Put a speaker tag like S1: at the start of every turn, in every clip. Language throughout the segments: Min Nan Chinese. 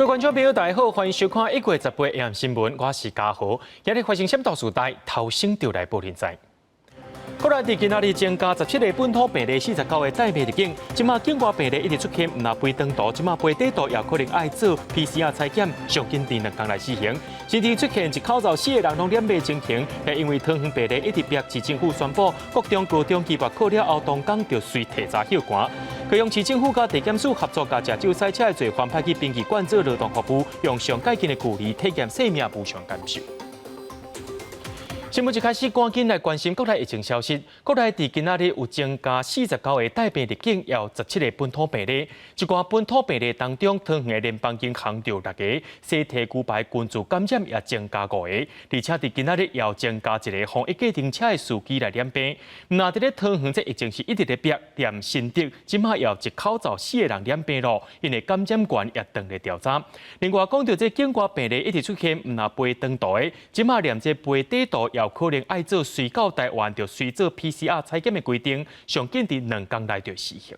S1: 各位觀眾朋友，大家好，歡迎收看1月18 AM 新聞，我是嘉豪。今日發生啥物大事代，頭先就來報恁知。國內佇今仔日增加17個本土病例，49個帶病入境。這馬境外病例一直出現，毋但飛長途，這馬飛短途也可能愛做 PCR 採檢，上緊佇2工內施行。甚至出現一口罩四個人攏染疫情形，也因為桃園病例一直逼，市政府宣布，國中、高中期末考了後，當工就隨提早歇寒。高雄市政府佮地檢署合作，共食酒駛車的罪犯派去殯儀館做勞動服務，用上蓋近的距離體驗生命無常感受。新聞一開始，趕緊來關心國內疫情消息。國內佇今仔日有增加49個帶病入境，也有17個本土病例。這寡本土病例當中，桃園的聯邦銀行著六个，西提牛排群聚感染也增加五個，而且佇今仔日也有增加一个防疫計程車的司機來染病。毋但佇咧桃園，這疫情是一直咧逼，踮新竹，這馬也有一口罩四個人染病囉，𪜶的感染源也當咧調查。另外，講著這境外病例一直出現，毋但飛長途的，這馬連這飛短途也有可能愛做隨到台灣就隨做 PCR 採檢的規定，上緊佇2工內就實行。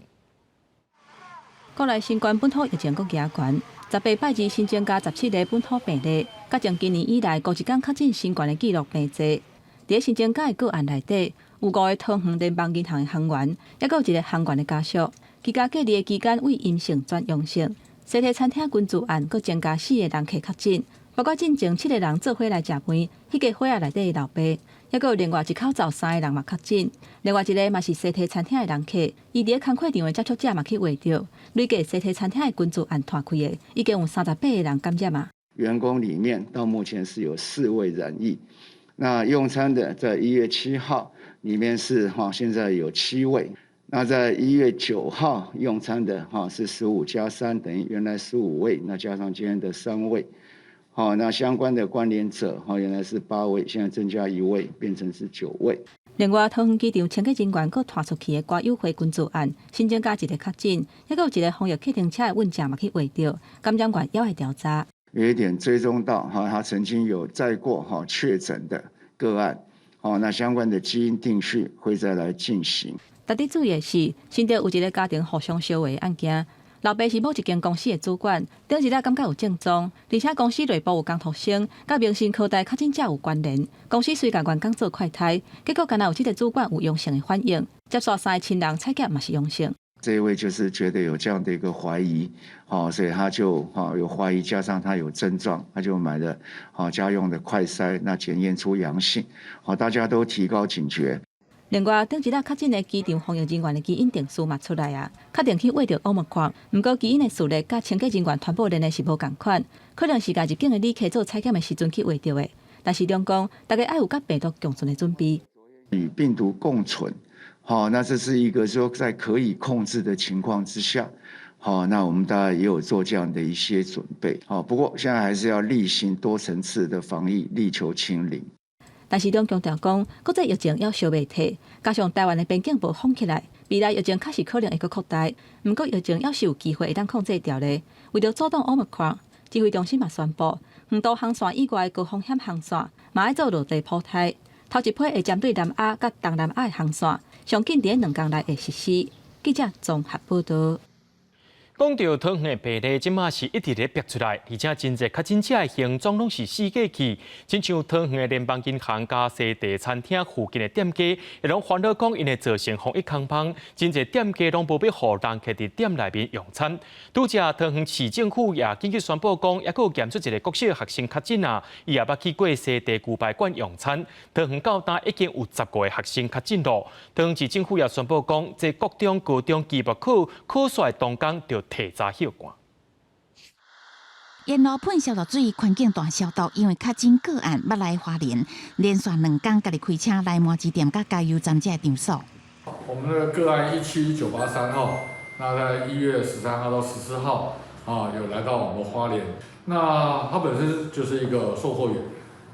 S2: 國內新冠本土疫情閣加懸，18拜二新增加17個本土病例，佮從今年以來頭一工確診新冠的紀錄病濟。佇新增加的個案內底，有五个桃園聯邦銀行的行員，抑閣有一个行員的家屬。居家隔離的期間為陰性轉陽性。西提餐廳群聚案閣增加四個人客確診，包括進前七个人做伙來食飯，彼家伙仔內底的老爸，抑閣有另外一口罩三个人嘛確診，另外一个嘛是西提餐廳的人客，伊佇咧工課場的接觸者嘛去畫著，累計西提餐廳的群聚案湠開的，已經有38個人感染啊。
S3: 員工裡面到目前是有四位染疫，那用餐的在1月7號裡面是哈，現在有七位。那在1月9號用餐的哈是15加3等於原來15位，那加上今天的三位，好，那相關的關聯者哈原來是八位，現在增加一位，變成是九位。
S2: 另外，桃園機場清潔人員閣拖出去的歌友會群聚案，新增加一個確診，抑閣有一個防疫計程車的運將嘛去畫著，感染源猶會調查。
S3: 有一點追蹤到哈，他曾經有載過哈確診的個案，好，那相關的基因定序會再來進行。
S2: 值得注意的是，新竹有一个家庭互相相話的案件，老爸是某一間公司的主管，頂一日感覺有症狀，而且公司內部有工讀生，佮明星科大確診者有關聯，公司隨共員工做快篩，結果敢若有這个主管有陽性的反應，接續三个親人採檢嘛是陽性。
S3: 這一位就是覺得有這樣的一個懷疑，所以他就有懷疑，加上他有症狀，他就買了家用的快篩，那檢驗出陽性，好，大家都提高警覺。
S2: 另外，頂一日確診的機場防疫人員的基因定序嘛出來啊，確定去畫著奧密克戎，毋過基因的序列佮清潔人員傳播鏈的是無仝款，可能是共入境的旅客做採檢的時陣去畫著的。但是兩講，大家愛有佮病毒共存的準備。
S3: 與病毒共存，好，那這是一個說在可以控制的情況之下，好，那我們當然也有做這樣的一些準備，好，不過現在還是要厲行多層次的防疫，力求清零。
S2: 但是兩強調講，國際疫情猶燒袂退，加上台灣的邊境無封起來，未來疫情確實可能會閣擴大。毋過疫情猶是有機會會當控制牢的。為著阻擋奧密克戎，指揮中心嘛宣布，遠途航線以外的高風險航線，嘛愛做落地普篩。頭一批會針對南亞佮東南亞的航線，上緊佇兩工內會實施。記者綜合報導。
S1: 講著桃園的病例，這馬是一直咧逼出來，而且真濟確診者的行蹤攏是四界去，親像桃園的聯邦銀行佮西提餐廳附近的店家，會攏煩惱講𪜶會造成防疫空芳，真濟店家攏無欲予人客佇店內面用餐。拄才桃園市政府也緊急宣布講，抑閣有檢出一个國小學生確診啊，伊也捌去過西提牛排館用餐。桃園到今已經有15個學生確診囉。桃園市政府也宣布講，這國中、高中期末考考煞當工就提早歇寒。
S4: 沿路噴消毒水，環境大消毒，因為確診個案捌來花蓮，連續兩工家己開車來麻糬店佮加油站這个場所。
S5: 我們的個案17983號，那在1月13號到14號啊，有來到我們花蓮。那他本身就是一個售貨員，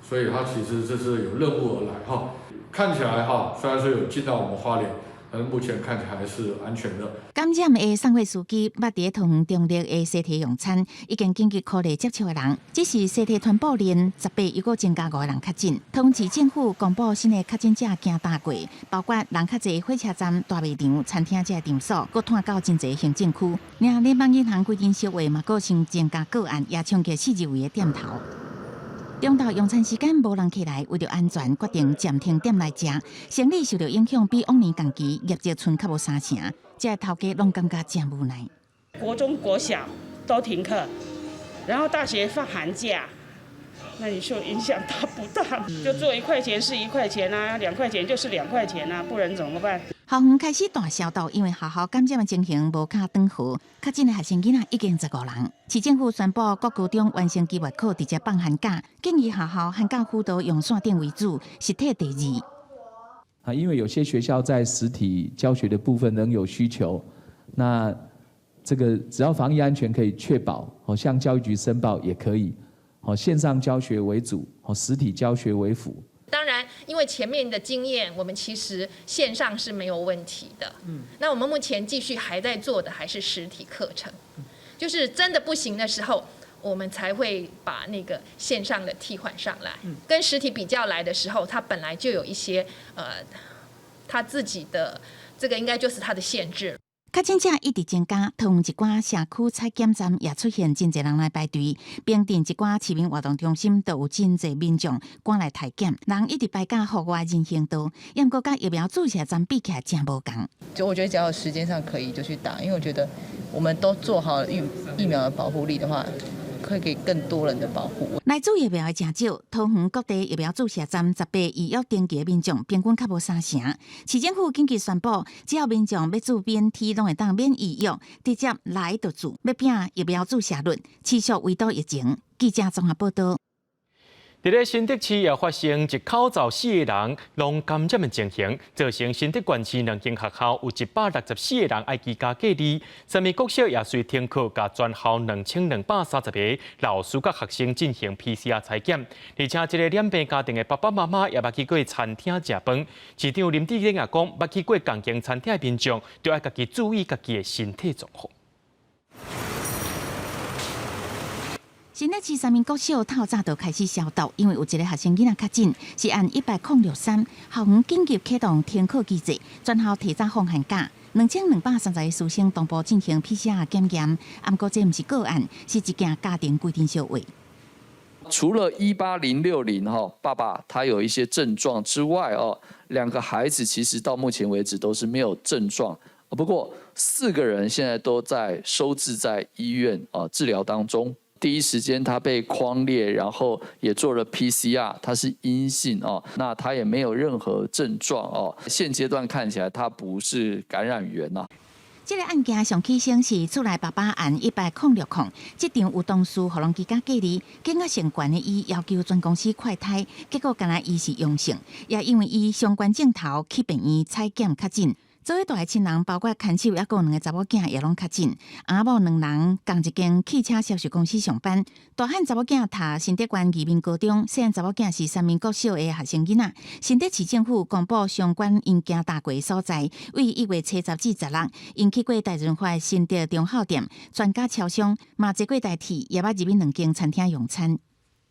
S5: 所以他其實這是有任務而來哈。看起來哈，雖然說有進到我們花蓮，但是目前看起來是安全的。
S4: 感染的送貨司機捌佇桃園中壢的西提用餐，已經緊急隔離接觸的人，只是西提傳播鏈18又閣增加五個人確診。桃園市政府公布新的確診者行踏過，包括人較濟火車站、大賣場、餐廳這場所，閣湠到真濟行政區。爾聯邦銀行規間小話嘛，閣新增加個案，也衝擊四日圍的店頭。中晝用餐時間無人客來，為著安全，決定暫停店內食。生理受著影響，比往年同期業績賰較無三成，這頭家攏感覺誠無奈。
S6: 國中、國小都停課，然後大學放寒假，那你說影響大不大？就做一塊錢是一塊錢啊，兩塊錢就是兩塊錢啊，不然怎麼辦？
S4: 校園開始大消毒，因為學校感染的情形無較轉好，確診的學生囡仔已經15人。市政府宣布，國高中完成期末考，直接放寒假，建議學校寒假輔導用線頂為主，實體第二。
S7: 啊，因為有些學校在實體教學的部分仍有需求，那這個只要防疫安全可以確保，好向教育局申報也可以，好線上教學為主，好實體教學為輔。
S8: 當然，因為前面的經驗，我們其實線上是沒有問題的。那我們目前繼續還在做的還是實體課程，就是真的不行的時候，我們才會把那個線上的替換上來。跟實體比較來的時候，它本來就有一些他自己的這個應該就是它的限制。
S4: 確診者一直增加，桃園一寡社區採檢站也出現真濟人來排隊。平鎮一寡市民活動中心都有真濟民眾趕來採檢，人一直排到戶外人行道，毋過佮疫苗注射站比起來誠無仝。
S9: 就我覺得只要時間上可以就去打，因為我覺得我們都做好疫苗的保護力的話，會給更多人的保護。
S4: 來注疫苗的誠少，桃園各地疫苗注射站18預約登記的民眾平均較無三成。市政府緊急宣布，只要民眾欲注 BNT，攏會當免預約，直接來就注，欲拼疫苗注射率，持續圍堵疫情。記者綜合報道。
S1: 佇咧新竹市也發生一口罩四个人攏感染的情形，造成新竹縣市兩間學校有164個人愛居家隔離。三民國小也隨停課，共全校2230個老師佮學生進行 PCR 採檢。而且這個染病家庭的爸爸媽媽也捌去過餐廳食飯。市長林智堅也講，捌去過仝間餐廳的民眾，著愛家己注意家己的身體狀況。
S4: 新竹市三民國小透早就開始消毒，因為有一個學生囡仔確診，是案10063，校園緊急啟動停課機制，全校提早放寒假。2230個師生同步進行 PCR 檢驗，毋過這毋是個案，是一件家庭規陣相話。
S10: 除了18060哈，爸爸他有一些症狀之外哦，兩個孩子其實到目前為止都是沒有症狀。不過四個人現在都在收治在醫院啊治療當中。第一時間他被匡列，然後也做了 PCR，他是陰性哦，那他也沒有任何症狀哦。現階段看起來他不是感染源呐。
S4: 這個案件上起先是厝內爸爸按18060，這場有同事予人居家隔離，警覺性懸的伊要求全公司快篩，結果敢若伊是陽性，也因為伊相關鏡頭去病院採檢確診。做伙蹛的親人，包括牽手，抑閣有兩個查某囝也攏確診。翁仔某兩人仝一間汽車銷售公司上班。大漢查某囝讀新竹縣義民高中，細漢查某囝是三民國小的學生囡仔。新竹市政府公布相關𪜶行踏過所在，為1月初10至16，𪜶去過大潤發新竹忠孝店、全家超商，嘛坐過台鐵，也捌入去兩間餐廳用餐。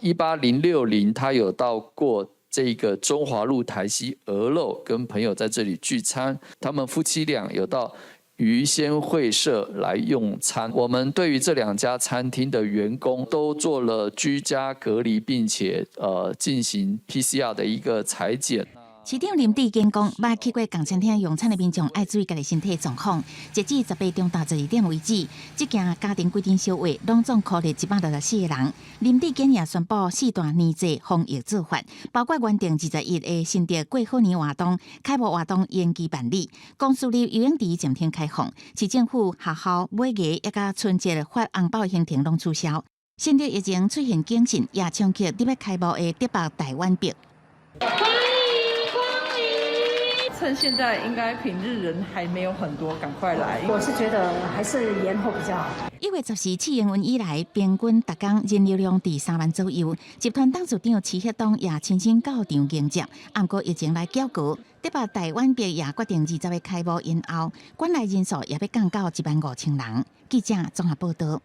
S10: 18060，他有到過這個中華路台西鵝肉，跟朋友在這裡聚餐，他們夫妻倆有到魚鮮會社來用餐。我們對於這兩家餐廳的員工都做了居家隔離，並且進行 PCR 的一個採檢。
S4: 市長林智堅講，捌去過仝餐廳用餐的民眾愛注意家己身體狀況。截至18中晝12點為止，這件家庭規陣相話，攏總隔離164個人。林智堅也宣布四大年節防疫做法，包括原定21的新竹過好年活動、開幕活動延期辦理，公司立游泳池暫停開放，市政府學校尾牙以及春節發紅包行程攏取消。新竹疫情出現警訊，也衝擊佇欲開幕的竹北台灣北。
S11: 趁現在應該平日人還沒有很多，趕快來。
S12: 我是覺得還是延後比較好。
S4: 1月14試營運以來，平均逐工人流量佇3萬左右。集團董事長徐旭東也親身到場迎接。毋過疫情來攪局，台北大遠北也決定20日開幕延後，館內人數也欲降到1萬5千人。記者綜合報道。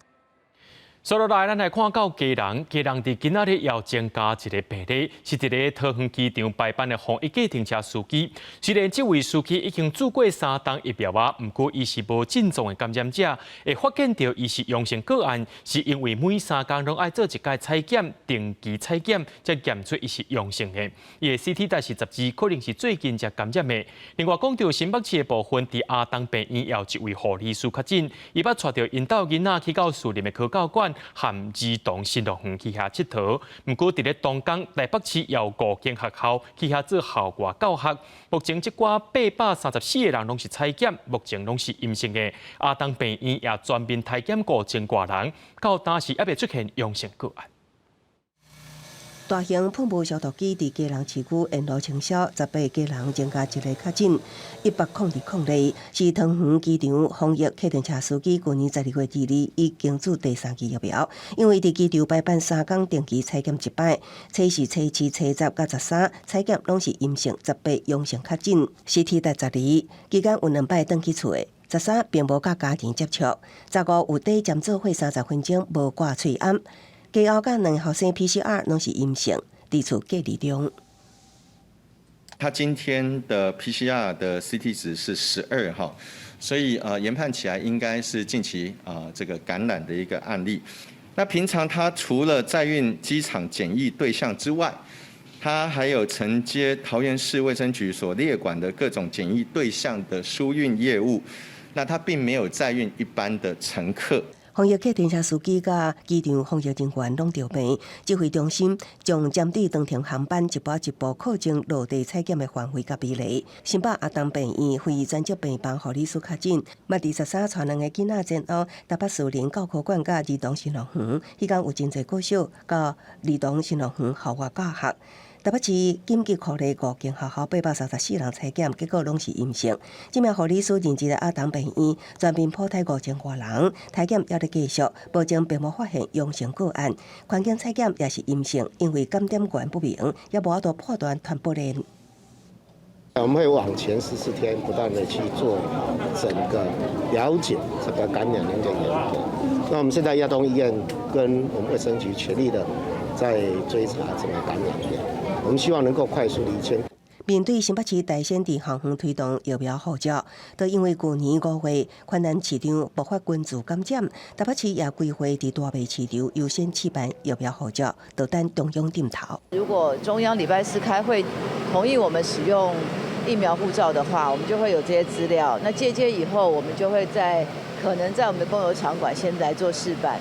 S1: 接落來，咱來看到基隆，基隆佇今仔日又增加一个病例，是佇咧桃園機場排班的防疫計程車司機。雖然這位司機已經注過三針疫苗啊，毋過伊是無症狀的感染者，會發現著伊是陽性個案，是因為每3工攏愛做一擺採檢，定期採檢，才驗出伊是陽性的。伊的 CT 值是12，可能是最近才感染的。另外，講著新北市的部分，佇阿東病院有一位護理師確診，伊捌帶著𪜶兜囡仔去到士林的科教館和兒童新樂園去遐𨑨迌，毋過佇咧同工台北市有五間學校去遐做校外教學。目前這寡834個人攏是採檢，目前攏是陰性的。阿東病院也全面篩檢5000外人，到當時猶未出現陽性個案。
S13: 大型噴霧消毒機佇基隆市區沿路清消，18基隆增加一个確診，102,002例，是桃園機場防疫客運車司機，舊年12月22已經注第三劑疫苗，因為佇機場排班3工定期採檢一擺，初四、初七、初十佮13採檢攏是陰性，18陽性確診，CT 值12，期間有兩擺轉去厝的。13並無佮家人接觸，15有綴針做伙30分鐘無掛喙罨。家後佮兩个學生 PCR 攏是陰性，佇厝隔離中。
S14: 他今天的 PCR 的 CT 值是12哈，所以研判起來應該是近期啊這個感染的一個案例。那平常他除了載運機場檢疫對象之外，他還有承接桃園市衛生局所列管的各種檢疫對象的輸運業務。那他並沒有載運一般的乘客。
S13: 防疫客運車司機佮機場防疫人員攏著病，指揮中心將針對當天航班一步一步擴增落地採檢的範圍佮比例。新北阿東病院非專職病房護理師確診，嘛佇13帶兩个囡仔前往台北士林教科館佮兒童新樂園，彼工有真濟國小佮兒童新樂園校外教學。台北市緊急擴列五間學校834人採檢，結果攏是陰性。這名護理師任職的阿東病院全面普篩5000外人，篩檢猶咧繼續，目前並無發現陽性個案。環境採檢也是陰性，因為感染源不明，也無法度判斷傳播鏈。
S15: 我們會往前14天不斷的去做整個了解這個感染鏈的演變。那我們現在亞東醫院跟我們衛生局全力的在追查整個感染鏈，我們希望能夠快速釐清。
S13: 面對新北市大先佇校園推動疫苗護照，都因為舊年5月環南市場爆發群聚感染，台北市也規劃佇大賣市場優先試辦疫苗護照，就等中央點頭。
S16: 如果中央禮拜四開會同意我們使用疫苗護照的話，我們就會有這些資料。那介接以後，我們就會在可能在我們的公有場館先來做試辦。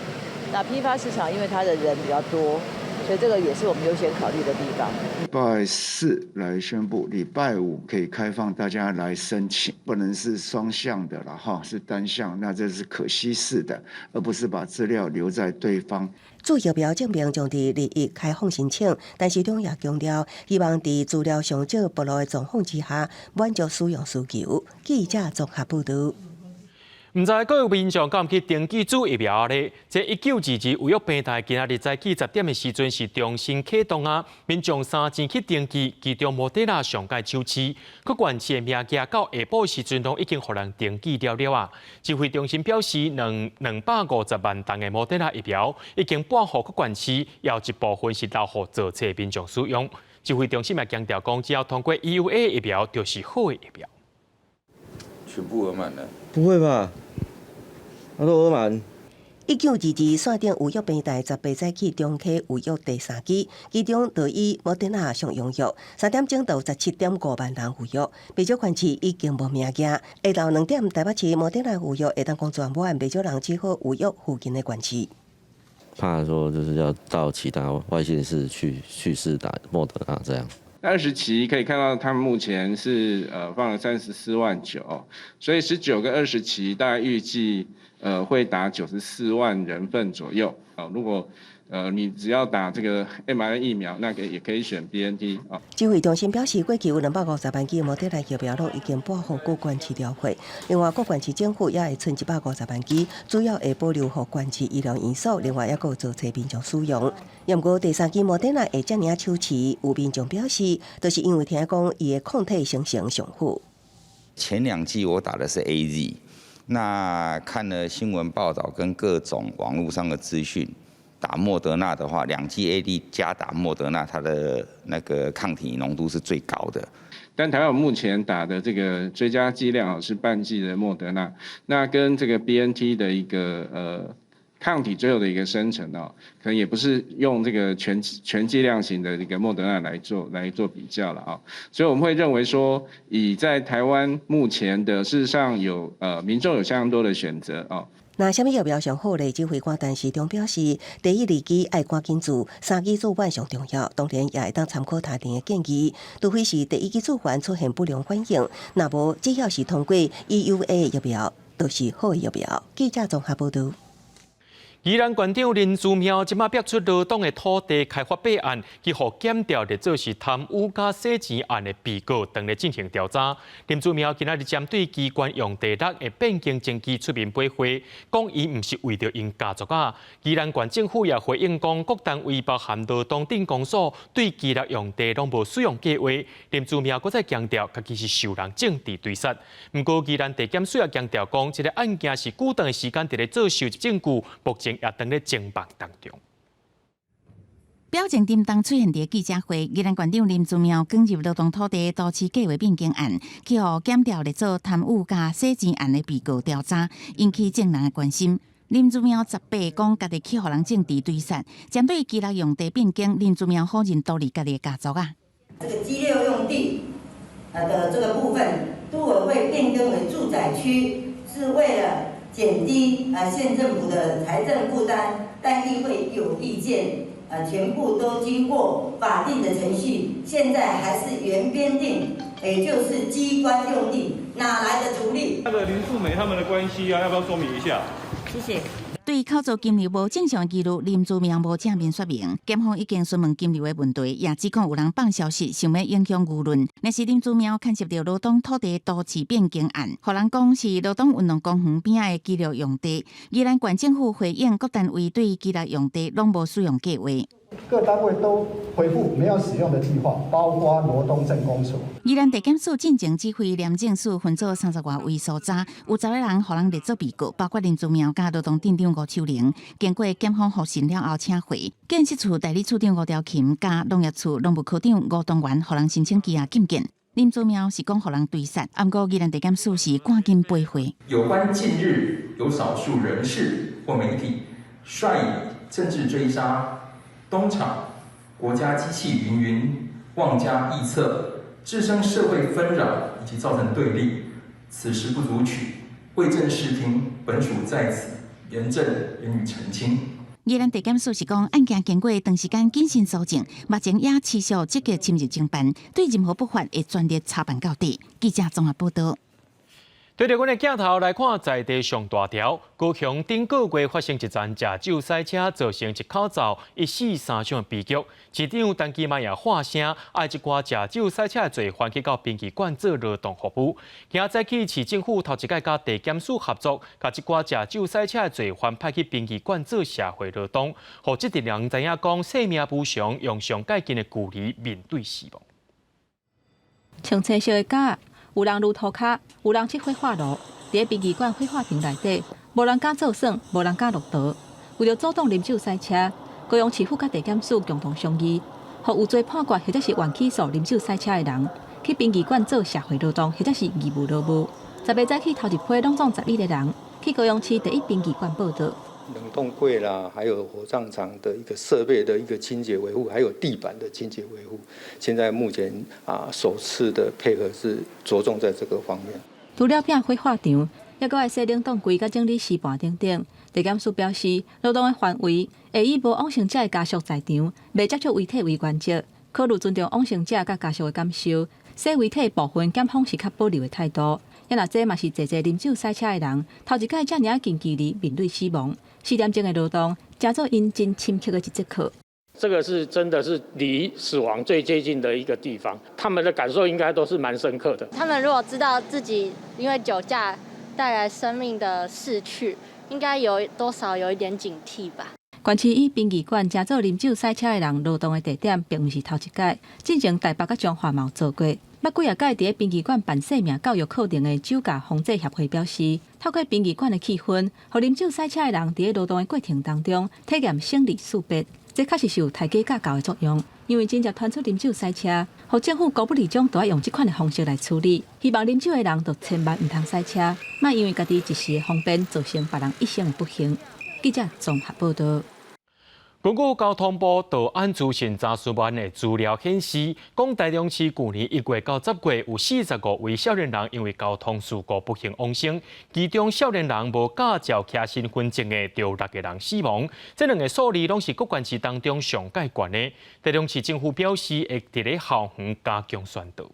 S16: 那批發市場因為它的人比較多，所以這個也是我們優先考慮的地方。
S3: 禮拜四來宣布，禮拜五可以開放大家來申請，不能是雙向的了哈，是單向，那這是可稀釋的，而不是把資料留在對方。
S13: 注疫苗證明將佇2日開放申請，但市長也強調，希望佇資料上少暴露的狀況之下，滿足使用需求。記者綜合報導。
S1: 毋知各位民眾敢去登記注疫苗咧？這1922預約平台今仔日早起10點的時陣是重新啟動啊！民眾三前去登記，其中莫德納上蓋首次，各縣市的名額到下晡時陣攏已經予人登記了了啊！指揮中心表示，250萬劑的莫德納疫苗已經撥予各縣市，有一部分是留予座冊民眾使用。指揮中心也強調講，只要通過 EUA 疫苗，就是好的疫苗。
S17: 全部額滿了？
S18: 不會吧？他說額滿。
S13: 1922線頂預約平台18早起重啟預約第三期，其中就以莫德納上踴躍，3點鐘就17.5萬人預約，不少縣市已經無名額。下晝2點台北市莫德納預約會當講全滿，不少人只好預約附近的縣市。
S19: 怕說就是要到其他外縣市去試打莫德納這樣。
S20: 20期可以看到，他們目前是放了34.9萬，所以19跟20期大概預計。會打94萬人份左右。啊，如果你只要打這個 mRNA 疫苗，那個也可以選 BNT 啊。
S13: 指揮中心表示，過去有250萬劑莫德納疫苗攏已經撥予各縣市調配，另外各縣市政府也會存150萬劑，主要會保留予縣市醫療院所，另外猶閣有做冊民眾使用。毋過第三劑莫德納會遮爾仔手遲，有民眾表示，就是因為聽講伊的抗體生成上好。
S17: 前兩劑我打的是 AZ，那看了新聞報道跟各種網絡上的資訊。打莫德納的話，兩劑 AZ 加打莫德納，它的那個抗體濃度是最高的。
S20: 但台灣目前打的這個追加劑量是半劑的莫德納，那跟這個 BNT 的一個抗體最後的一個生成哦，可能也不是用這個全劑量型的這個莫德納來做比較了啊，所以我們會認為說，以在台灣目前的事實上有民眾有相當多的選擇啊。
S13: 那啥物疫苗上好咧？指揮官陳時中表示，第一、二劑愛趕緊注，三劑注滿上重要。當然也會當參考他人的建議，除非是第一劑注完出現不良反應，若無只要是通過 EUA 疫苗，都是好的疫苗。記者綜合報道。
S1: 宜蘭縣長林姿妙這馬逼出羅東的土地開發弊案，去予檢調列做是貪污佮洗錢案的被告，正咧進行調查。林姿妙今仔日針對機關用地六的變更爭議出面駁回，講伊毋是為著𪜶家族仔。宜蘭縣政府也回應講，各單位包含羅東鎮公所對基六用地攏無使用計劃。林姿妙閣再強調，家己是受人政治追殺。毋過宜蘭地檢署也強調講，這个案件是久長的時間佇咧做收集證據，目前也正咧偵辦當中。
S4: 表情沉重出現佇記者會，宜蘭縣長林姿妙捲入羅東土地都市計劃變更案，去予檢調列做貪污佮洗錢案的被告調查，引起眾人的關心。林姿妙18講，家己去予人政治追殺，針對基六用地變更，林姿妙否認圖利家己的家族啊。
S21: 這個基六用地的這個部分，都委會變更為住宅區，是為了減低縣政府的財政負擔，但議會有意見，全部都經過法定的程序，現在還是原編定，也就是機關用地，哪來的圖利？
S22: 那個林素梅他們的關係啊，要不要說明一下？
S21: 謝謝。
S4: 對扣除金流無正常記錄，林姿妙無正面說明。檢方已經詢問金流的問題，也指控有人放消息，想欲影響輿論。若是林姿妙牽涉著羅東土地都市變更案，予人講是羅東運動公園邊仔的基六用地。宜蘭縣政府回應，各單位對基六用地攏無使用計劃。
S23: 各單位都回復沒有使用的計劃，包括羅東鎮公所。
S4: 宜蘭地檢署進前指揮廉政署分組30外位搜查，有10個人予人列做被告，包括林姿妙佮羅東鎮長吳秋玲。經過檢方複審了後，請回建設處代理處長吳調琴佮農業處農務科長吳東元，予人申請羈押禁見。林姿妙是講予人追殺，毋過宜蘭地檢署是趕緊駁回。
S24: 有關近日有少數人士或媒體率以政治追殺、東廠、國家機器云云、妄加臆測、致生社會紛擾以及造成對立，此實不足取，為正視聽，本署在此嚴正予以澄清。
S4: 宜蘭地檢署是講，案件經過長時間謹慎搜證，目前也持續積極深入偵辦，對任何不法會全力查辦到底。記者綜合報道。
S1: 對著阮的鏡頭來看，在地上大條，高雄頂個月發生一場食酒賽車，造成一口罩一死三傷的悲劇。市長陳其邁也發聲，愛這寡食酒賽車的罪犯去到殯儀館做勞動服務。今仔早起市政府頭一擺佮地檢署合作，共這寡食酒賽車的罪犯派去殯儀館做社會勞動，予這陣人知影講生命無常，用上蓋緊的距離面對死亡。
S2: 穿青色的甲。有人擼塗跤，有人拭火化爐，佇咧殯儀館火化場內底，無人敢做耍，無人敢落刀。為著阻擋啉酒賽車，高雄市府佮地檢署共同商議，予有罪判決或者是緩起訴啉酒賽車的人，去殯儀館做社會勞動或者是義務勞務。10日早起頭一批攏總11個人去高雄市第一殯儀館報到。
S25: 冷凍櫃啦，還有火葬場的一個設備的一個清潔維護，還有地板的清潔維護。現在目前啊，首次的配合是着重在這個方面。
S2: 除了摒火化場，猶閣愛洗冷凍櫃、佮整理屍盤等等。地檢署表示，勞動的範圍會以無往生者的家屬在場，袂接觸遺體為原則，考慮尊重往生者佮家屬的感受。洗遺體部分，檢方是較保留的態度。也若這嘛是濟濟啉酒駛車的人，頭一擺遮爾近距離面對死亡，4點鐘的勞動，成做𪜶真深刻的一節課。
S5: 這個是真的是離死亡最接近的一個地方，他們的感受應該都是蠻深刻的。
S6: 他們如果知道自己因為酒駕帶來生命的逝去，應該有多少有一點警惕吧。
S2: 縣市以殯儀館成做啉酒駛車的人勞動的地點，並毋是頭一擺，進前台北佮彰化嘛有做過。捌幾仔擺佇咧殯儀館辦生命教育課程的酒駕防制協會表示，透過殯儀館的氣氛，予啉酒駛車的人佇咧勞動的過程當中，體驗生離死別，這確實是有提早教的作用。因為真正傳出啉酒駛車，予政府高不離將都愛用這款的方式來處理。希望啉酒的人都千萬毋通駛車，莫因為家己一時的方便，造成別人一生的不幸。記者綜合報道。
S1: 根據交通部道安資訊查詢網的資料顯示，講台中市舊年1月到10月有45位少年人因為交通事故不幸往生，其中少年人無駕照騎身份證的，就有六個人死亡。這兩個數字攏是各縣市當中上蓋懸的。台中市政府表示，會佇咧校園加強宣導。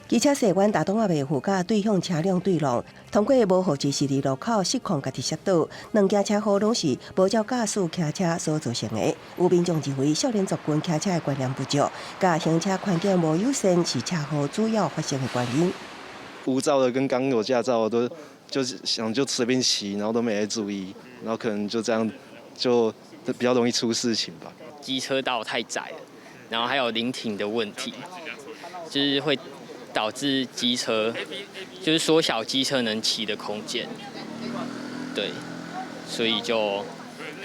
S13: 機車駛彎打擋仔袂赴，佮對向車輛對撞，通過無號誌十字路口失控，家己摔倒。兩件車禍攏是無照駕駛騎車所造成的。有民眾認為，少年族群騎車的觀念不足，佮行車環境無友善是車禍主要發生的原因。
S7: 無照的跟剛有駕照的都就是想就隨便騎，然後都沒在注意，然後可能就這樣就比較容易出事情吧。
S8: 機車道太窄了，然後還有臨停的問題，就是會導致機車就是縮小機車能騎的空間，對，所以就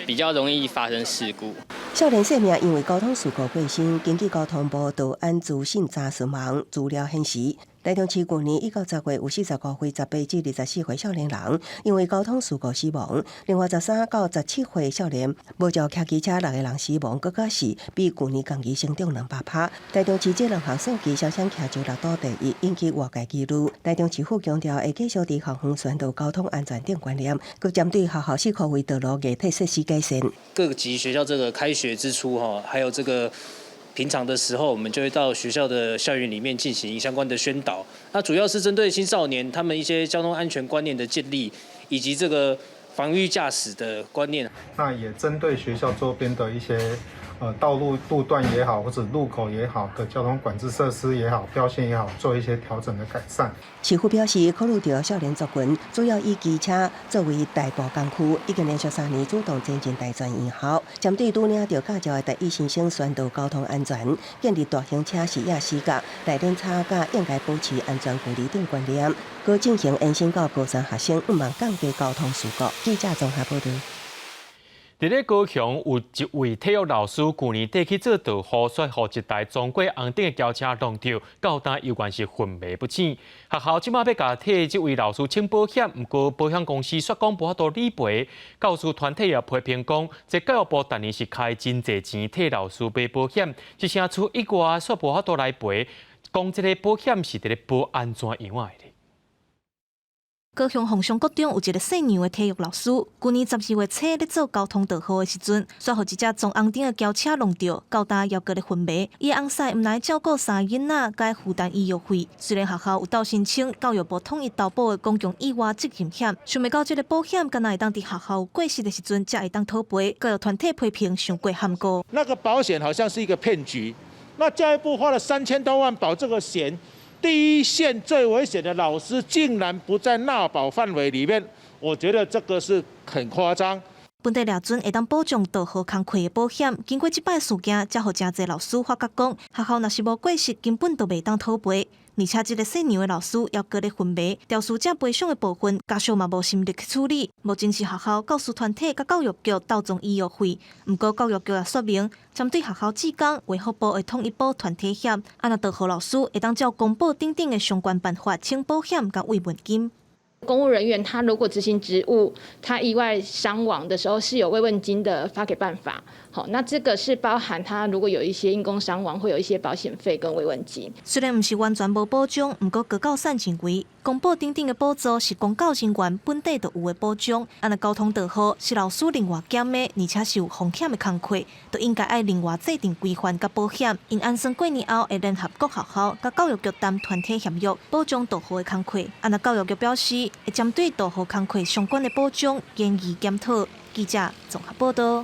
S8: 比較容易發生事故。
S13: 少年性命因為交通事故過身，根據交通部道安資訊查詢網資料顯示，台中市舊年1到10月有45歲18至24歲少年人因為交通事故死亡，另外13到17歲少年無照騎機車六個人死亡，閣較是比舊年同期成長200%。台中市這兩項數據，雙雙徛就六都第一，引起外界疑慮。台中市府強調會繼續佇校園宣導交通安全等觀念，閣針對學校四箍圍道路硬體設施改善。
S9: 各級學校這個開學之初哈，還有這個平常的時候，我們就會到學校的校園裡面進行相關的宣導。那主要是針對青少年他們一些交通安全觀念的建立，以及這個防禦駕駛的觀念。
S26: 那也針對學校周邊的一些道路路段也好，或者路口也好的交通管制設施也好、標線也好，做一些調整的改善。
S13: 市府表示，考慮到少年族群主要以機車作為代步工具，已經連續3年主動前進大專院校，針對拄領到駕照的大一新生宣導交通安全，建立大型車視野死角、內輪差佮應該保持安全距離等觀念，閣進行延伸到高三學生，向望降低交通事故。記者綜合報道。
S1: 佇咧高雄有一位體育老師，舊年底去做導護，煞予一台撞過紅燈的轎車撞著，到今猶原是昏迷不醒。學校這馬欲共替這位老師請保險，毋過保險公司煞講無法度理賠。教師團體也批評講，這教育部逐年是開真濟錢替老師買保險，這聲出意外煞無法度來賠，講這个保險是佇咧保安怎樣的。
S27: 高雄鳳翔國中有一个姓楊的體育老師，舊年12月初咧做交通導護的時陣，煞予一隻撞紅燈的轎車撞著，到今猶閣咧昏迷。伊的翁婿毋但照顧三个囡仔，佮負擔醫藥費。雖然學校有鬥申請教育部統一投保的公共意外責任險，想袂到這个保險敢若會當佇學校有過失的時陣才會當討賠。教育團體批評傷過含糊。
S28: 那個保險好像是一個騙局。那教育部花了3000多萬保這個險。第一線最危險的老師竟然不在納保範圍裡面，我覺得這個是很誇張。
S27: 本地掠準會當保障導護工課的保險，經過這擺事件，才予誠濟老師發覺講，學校若是無過失，根本就袂當討賠。而且這个姓楊的老師猶閣咧昏迷，肇事者賠償的部分，家屬嘛無心力去處理。目前是學校教師團體佮教育局鬥爭醫藥費，毋過教育局也說明，針對學校志工，衛福部會統一保團體險，啊若導護老師會當照公保等等的相關辦法請保險佮慰問金。
S3: 公務人員他如果執行職務，他意外傷亡的時候是有慰問金的發給辦法。好，那這個是包含他如果有一些因公傷亡，會有一些保險費跟慰問金。
S27: 雖然毋是完全無保障，毋過高教散認為，公保等等的補助是公教人員本底就有的保障。啊若交通導護是老師另外兼的，而且是有風險的工課，就應該愛另外制定規範佮保險。𪜶按算過年後會聯合各學校佮教育局談團體協約，保障導護的工課。啊若教育局表示，會針對導護工課相關的保障研議檢討。記者綜合報道。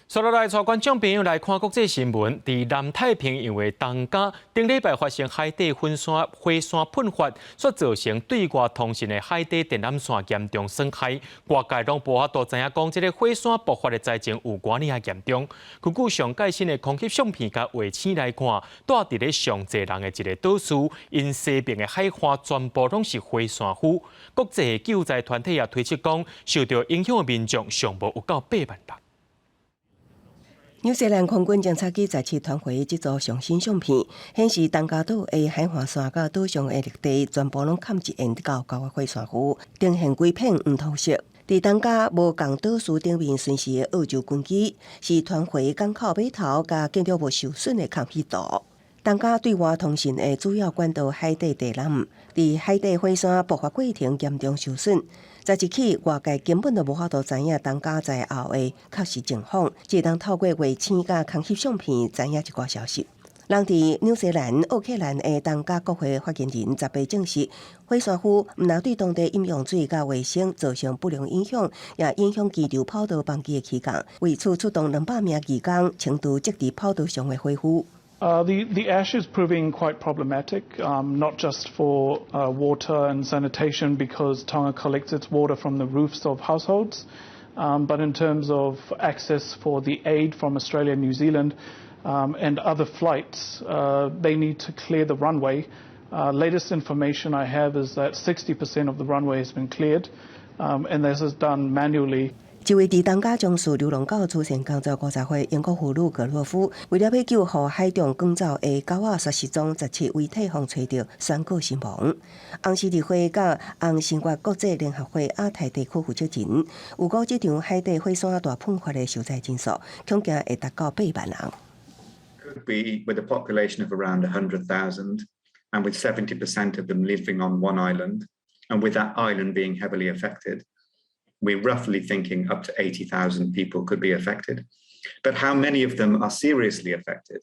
S1: 接落來，帶觀眾朋友來看國際新聞。佇南太平洋的東加，頂禮拜發生海底火山噴發，所造成對外通訊的海底電纜線嚴重損害。外界攏無法度知影講，這个火山爆發的災情有偌爾仔嚴重。根據上蓋新的空翕相片佮衛星來看，蹛佇咧上濟人的一个島嶼，𪜶西爿的海岸全部攏是火山灰。國際救災團體也推測講，受著影響的民眾上無有到8萬人。
S13: 紐西蘭空軍偵察機17傳回這組上新相片，顯示東加島的海岸線佮島上的陸地全部攏崁一掩厚厚的火山灰，呈現規片黃土色。佇東加無仝島嶼頂面巡視的澳洲軍機，是傳回港口碼頭佮建築物受損的空翕圖。東加對外通訊的主要管道海底地纜，佇海底火山爆發過程嚴重受損。十一起，外界根本就無法度知影東加災後的確實情況，只當透過衛星佮空翕相片知影一寡消息。人佇紐西蘭奧克蘭的東加國會發言人18證實，火山灰毋但對當地飲用水佮衛生造成不良影響，也影響機場跑道班機的起降。為此出動200名義工清除積佇跑道上的火灰。
S10: The ash is proving quite problematic, not just for water and sanitation because Tonga collects its water from the roofs of households, but in terms of access for the aid from Australia and New Zealand and other flights, they need to clear the runway. Latest information I have is that 60% of the runway has been cleared, and this is done manually.
S13: 一位佇東加從事流浪狗慈善工作50歲英國婦女格洛夫，為了欲救予海中趕走的狗仔煞失蹤17遺體予揣著，宣告身亡。紅十字會佮紅新月國際聯合會亞太地區負責人，預估這場海底火山大噴發的受災人數，恐驚會達到8萬人。
S11: Could be with a population of around 100,000 and with 70% of them living on one island, and with that island being heavily affected. We're roughly thinking up to 80,000 people could be affected. But how many of them are seriously affected?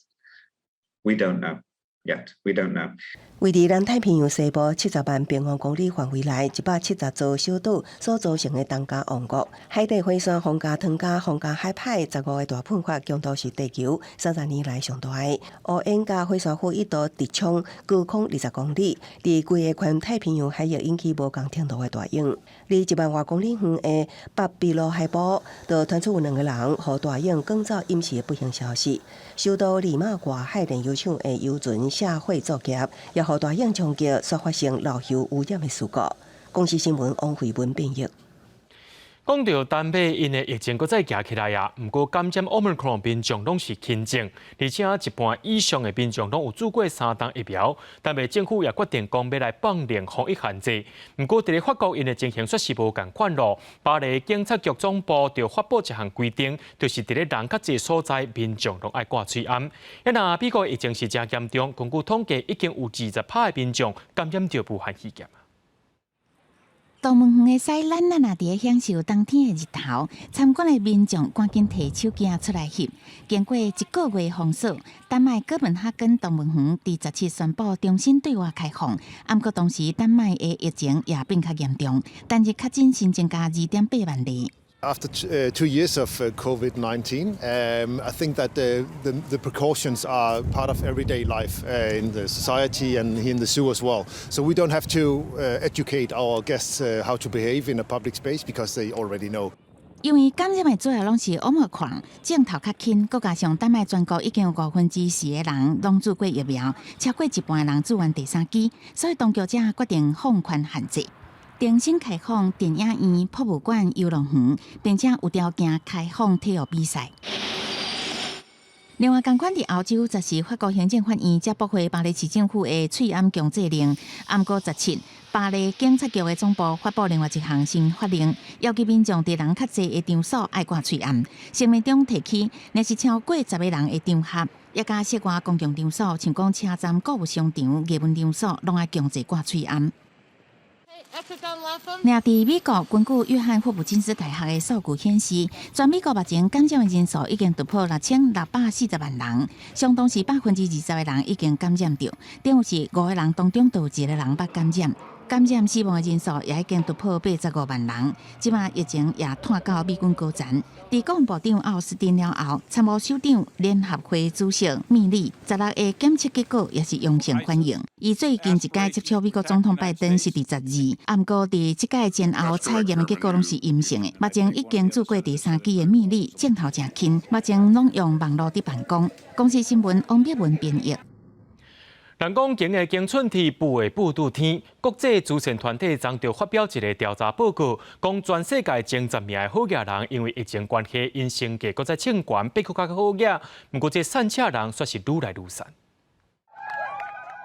S11: We don't know yet. We don't know.
S13: 位佇南太平洋西部70萬平方公里範圍內，170座小島所組成的東加王國，海底火山皇家湯加皇家海派15的大噴發，強度是地球30年來上大的。烏煙佮火山灰一度直衝高空20公里，佇規个環太平洋海域引起無仝程度的大湧。離1萬外公里遠的北秘魯海部，就傳出有兩個人予大湧捲走淹死的不幸消息。首都利馬外海煉油廠的油船瀉火作業，也予大湧衝擊，煞發生漏油污染的事故。公視新聞王慧文編譯。
S1: 講著丹麥𪜶的疫情閣再行起來啊，毋過感染 Omicron 民眾攏是輕症，而且一半以上的民眾攏有注過三針疫苗。丹麥政府也決定講欲來放寬防疫限制。毋過佇咧法國，𪜶的情形煞是無仝款囉。巴黎警察局總部就發布一項規定，就是佇咧人較濟所在，民眾攏愛掛喙罨。啊，若美國疫情是誠嚴重，根據統計已經有20%的民眾感染著武漢肺炎。
S4: 動物園的獅懶懶啊，佇咧享受冬天的日頭，參觀的民眾趕緊提手機出來翕。經過一個月封鎖，丹麥哥本哈根動物園佇17宣布重新對外開放。毋過同時，丹麥的疫情也變較嚴重，單日確診新增加2.8萬例。
S12: After 2 years of COVID-19, I think that the precautions are part of everyday life in the society and here in the zoo as well. So we don't have to educate our guests how to behave in a public space because they already know.
S4: 因為感染的主要攏是 Omicron，症頭較輕，閣加上丹麥全國已經有4%的人攏注過疫苗，超過一半的人注完第三劑，所以當局才決定放寬限制。重新開放電影院、博物館、遊樂園，並且有條件開放體育比賽。另外，仝款佇歐洲，十四法國行政法院才駁回巴黎市政府的喙罨強制令。毋過17，巴黎警察局的總部發布另外一項新法令，要求民眾佇人較濟的場所愛掛喙罨。聲明中提起，若是超過十个人的場合，抑佮室外公共場所，像講車站、購物商場、藝文場所，攏愛強制掛喙罨。另佇美國，根據約翰霍普金斯大學的數據顯示，全美國目前感染的人數已經突破6640萬人，相當是20%的人已經感染著，等於是五個人當中就有一個人捌感染。感染死亡的人數也已經突破85萬人。這馬疫情也拖到美軍高層。佇國防部長奧斯汀了後，參謀首長聯合會主席米利16個檢測結果也是陽性反應。伊最近一擺接觸美國總統拜登是佇12，毋過佇這擺前後採驗的結果攏是陰性的。目前已經注過第三劑的米利，症頭誠輕，目前攏用網路佇辦公。公視新聞王碧文編譯。
S1: 人講經的經寸鐵，步的步拄天。國際慈善團體昨就發表一个調查報告，講全世界前10名的好額人，因為疫情關係，𪜶身價閣再衝懸，變閣較好額。毋過這散赤人卻是愈來愈散。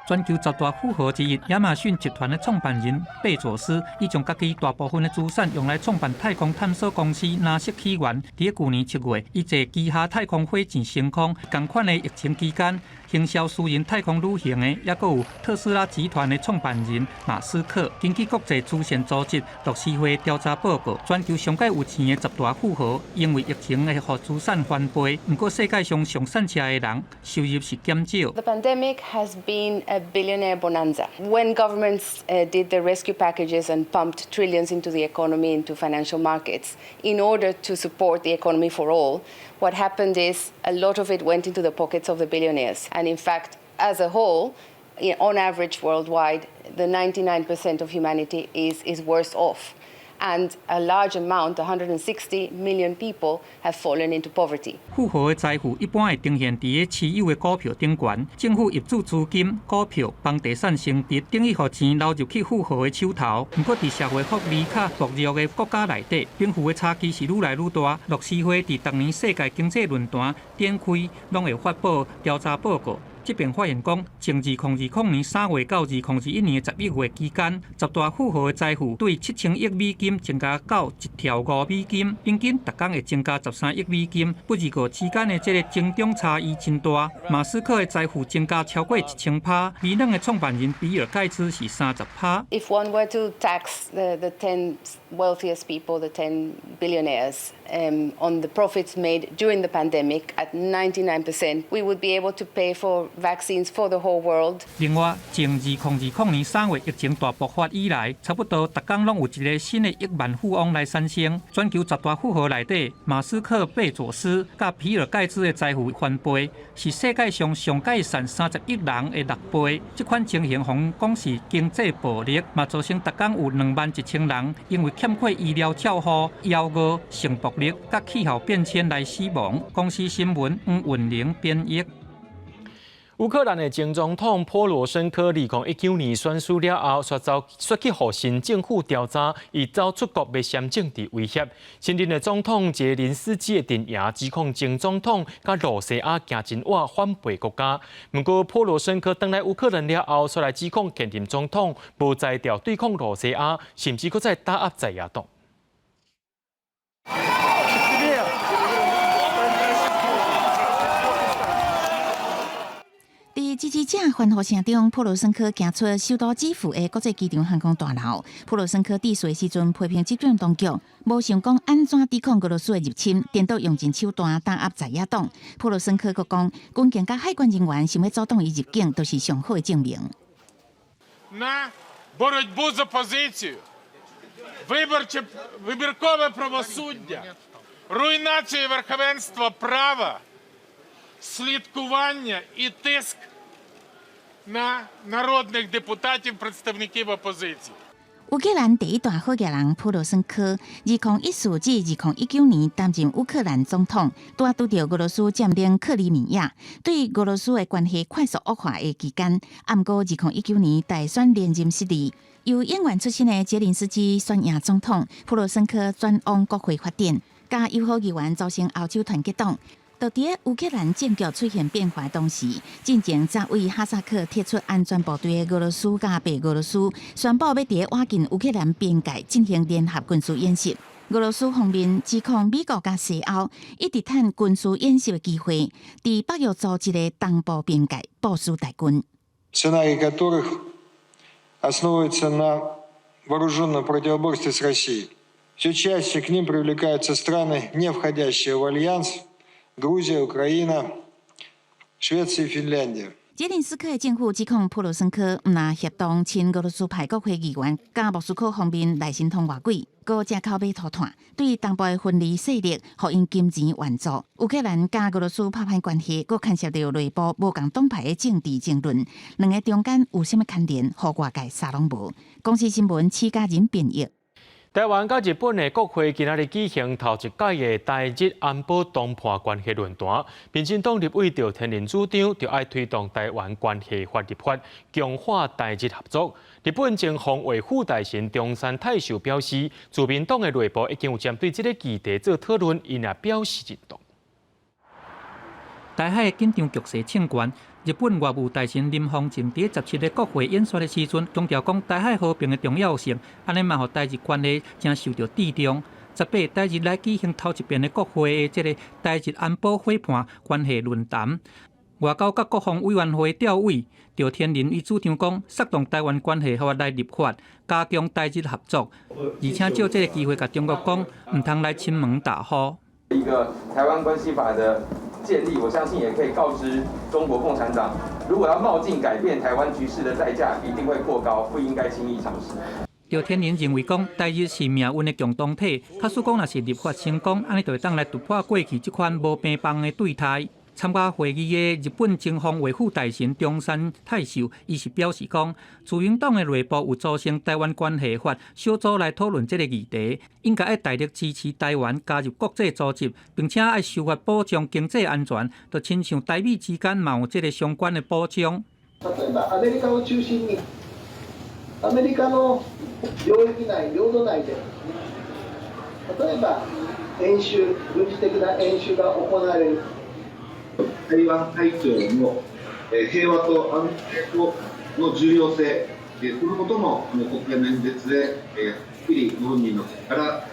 S14: 全球十大富豪之一亞馬遜集團的創辦人貝佐斯，伊將家己大部分的資產用來創辦太空探索公司藍色起源。佇舊年7月，伊坐旗下太空火箭升空。仝款的疫情期間，行銷私人太空旅行的，抑閣有特斯拉集團的創辦人馬斯克。根據國際慈善組織樂施會調查報告，全球上蓋有錢的十大富豪，因為疫情會予資產翻倍。毋過世界上上散赤的人收入是減少。
S15: The pandemic has been a billionaire bonanza. When governments did the rescue packages and pumped trillions into the economy, into financial markets, in order to support the economy for all, what happened is a lot of it went into the pockets of the billionaires. And in fact, as a whole, on average worldwide, the 99% of humanity is worse off. And a large amount, 160 million people, have fallen into poverty.
S14: 富豪的財富一般會呈現佇咧持有的股票頂懸，政府挹注資金、股票、房地產升值，等於予錢流入去富豪的手頭。毋過，佇社會福利較薄弱的國家內底，貧富的差距是愈來愈大。樂施會佇逐年世界經濟論壇展開，攏會發布調查報告。這邊發現講，從2020年3月到2021年11月期間，十大富豪的財富對7000億美金增加到1兆5美金，平均逐工會增加13億美金。不過之間的這个增長差異真大。馬斯克的財富增加超過1000%，微軟的創辦人比爾蓋茨是30%。
S15: If one were to tax the 10 wealthiest people, the 10 billionaires, on the profits made during the pandemic at 99%, we would be able to pay for vaccines for the whole world.
S14: 另外，從2020年3月疫情大爆發以來，差不多逐工攏有一个新的億萬富翁來產生。全球十大富豪內底，馬斯克、貝佐斯佮比爾蓋茨的財富翻倍，是世界上上蓋散30億人的六倍。這款情形，予人講是經濟暴力，嘛造成逐工有21,000人因為欠缺醫療照護、枵餓、性暴力佮氣候變遷來死亡。公視新聞黃雲玲編譯。
S1: 烏克蘭的前總統波羅申科2019年選輸了後，煞遭煞去予新政府調查，伊走出國欲涉政治威脅。新任的總統澤連斯基的陣營指控前總統佮露西亞行真倚反背國家。毋過波羅申科轉來烏克蘭了後，煞來指控現任總統無才調對抗露西亞，甚至閣再打壓在野黨。
S4: 佇支持者歡呼聲中，普羅申科行出首都基輔的國際機場航空大樓。普羅申科致辭時陣批評執政當局，無想講按怎抵抗俄羅斯的入侵，顛倒用盡手段打壓在野黨。普羅申科閣講，軍警佮海關人員想欲阻擋伊入境，就是上好的證明。
S16: На боротьбу з опозицією, виборче, вибіркове правосуддя, руйнацію верховенства права, слідкування і тиск на народних депутатів, представників опозиції.
S4: 烏克蘭第一大好額人普羅申科，2014至2019年擔任烏克蘭總統，拄仔拄著俄羅斯佔領克里米亞，對俄羅斯的關係快速惡化的期間。毋過2019年大選連任失利，由演員出身的澤連斯基選贏總統，普羅申科轉往國會發展，佮友好議員組成歐洲團結黨。就佇烏克蘭政局出現變化同時，進前才對哈薩克撤出安全部隊的俄羅斯佮白俄羅斯宣布欲佇倚近烏克蘭邊界進行聯合軍事演習。俄羅斯方面指控美國佮西歐一直趁軍事演習的機會，佇北約組織的東部邊界部署大軍。
S17: Сценарии которых основываются на вооруженном противоборстве с Россией. Все чаще к ним привлекаются страны, не входящие в альянс: Грузия, Украина, Швеция и Финляндия.
S4: 澤連斯基的政府指控普羅申科毋但協同親俄羅斯派國會議員，佮莫斯科方面內神通外鬼，閣借口買塗炭，對東部的分離勢力，予𪜶金錢援助。烏克蘭佮俄羅斯拍歹關係，閣牽涉著內部無仝黨派的政治爭論，兩个中間有啥物牽連，予外界啥攏無。公視新聞，施嘉仁編譯。
S1: 台灣佮日本的國會今仔日舉行頭一屆的台日安保談判關係論壇，民進黨立委趙天麟主張，著愛推動台灣關係法立法，強化台日合作。日本前防衛副大臣中山泰秀表示，自民黨的內部已經有針對這个議題做討論，𪜶也表示認同。
S14: 台海緊張局勢升懸，日本外務大臣林芳正佇17日國會演說的時陣，強調講台海和平的重要性，按呢嘛予台日關係誠受著注重。18台日來舉行頭一遍的國會的這个台日安保伙伴關係論壇，外交佮國防委員會調委趙天麟伊主張講，策動台灣關係法來立法，加強台日合作，而且藉這个機會共中國講，毋通來侵門踏戶。
S18: 一個台灣關係法的建立，我相信也可以告知中國共產黨，如果要冒進改變台灣局勢的代價一定會過高，不應該輕易嘗試。
S14: 趙天麟認為講，台日是命運的共同體，假使講若是立法成功，按呢就會當來突破過去這款無平幫的對待。參加會議的日本前防衛副大臣中山泰秀，伊是表示講，自民黨的內部有組成台灣關係法小組來討論這个議題，應該愛大力支持台灣加入國際組織，並且愛修法保障經濟安全，就親像台美之間嘛有這个相關的保障。
S19: 例えばアメリカを中心にアメリカの領域内、領土内で例えば演習、軍事的な演習が行われる。
S20: 台灣海峡の平和と安定との重要性、このことも国会の演説ではっきりご本人の口から